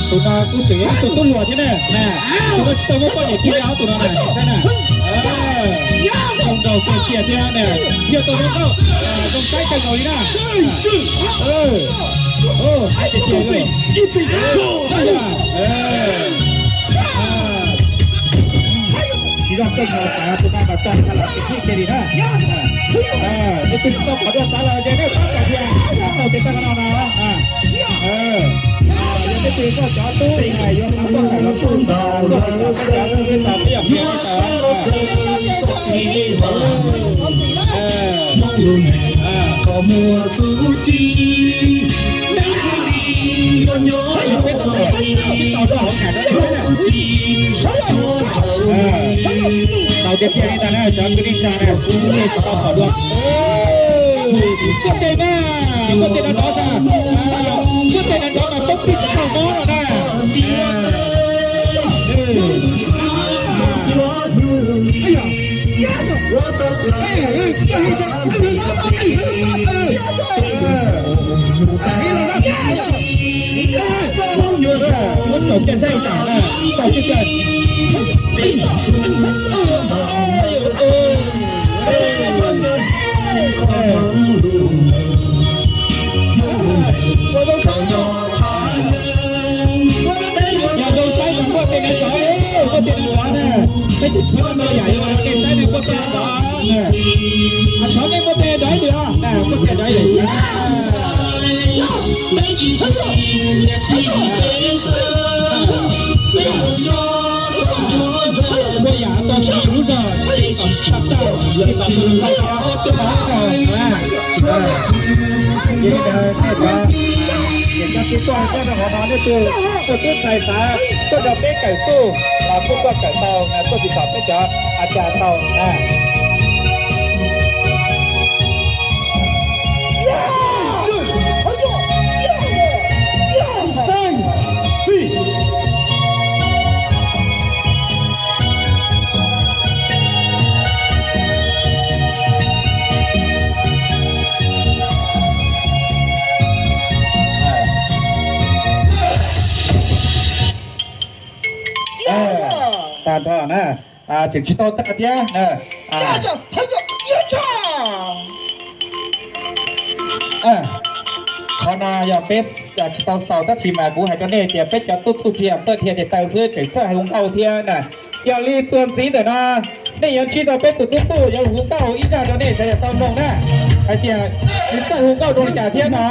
Tus no kuj tseem yog ib tug tub hluas thiab na, na, tus no tsis tau muaj poj niam kiag li ob tug no na, saib na. Zoo nraug kiag kiag thiab na, yog tus no zoo saib kawg nkaus li na. Tsis zoo kawg nkaus, tus no mas tso tag los tiag tiag li na. Nej twg tsis tau pom dua txav los ces nej pab kom tiag tau tes tag no no. Yog nej twg muaj cov tub yuav tau koj hais los txog, koj hais los txog, peb yog peb yog peb yog Tau tiag tiag li ntag na cov kwv tij neej tsa na, kuv yeej tsis tau pom dua. Kuaj tes na, kuaj tes no nrov na, kuaj tes no nrov mas poob pib tsis tau mob no na. Muab tau caj saib tam na, tau caj saib. Yog zoo saib mas kuaj tes no nrov, kuaj tes no nrov na. Peb tus tub no yam yog ua ke saib nej kuaj tes no nrov na. Thov nej kuaj tes nrov ib pliag, kuaj tes nrov ib pliag. Kuaj yam tau siv lub zog, tsis tshaj tawm, tsis tau tus nqaij. Ces li ntawd nej cov, ces cov tub tuaj nyob rau qhov no nej twg tuaj twb txhais xav tuaj nrog peb kawm tuj los kuj tuaj kawm tau, tuaj tiv thom peb cov a cas tau na. Tag nrho na, tseem tsis tau tag thiab. Qhov no yog peb tsis tau xaus tab sis mas kuv hais rau nej tias peb cov tub txuj dhia txawj dhia tes taw xwb tseem txawj hais hu nkauj thiab na. Yog li txuas ntxiv ntawm no nej yuav ntsib tau peb tus tub txuj yuav hu nkauj ib zaj rau nej sawv daws tau mloog na, hais tias nws txawj hu nkauj zoo li cas thiab no.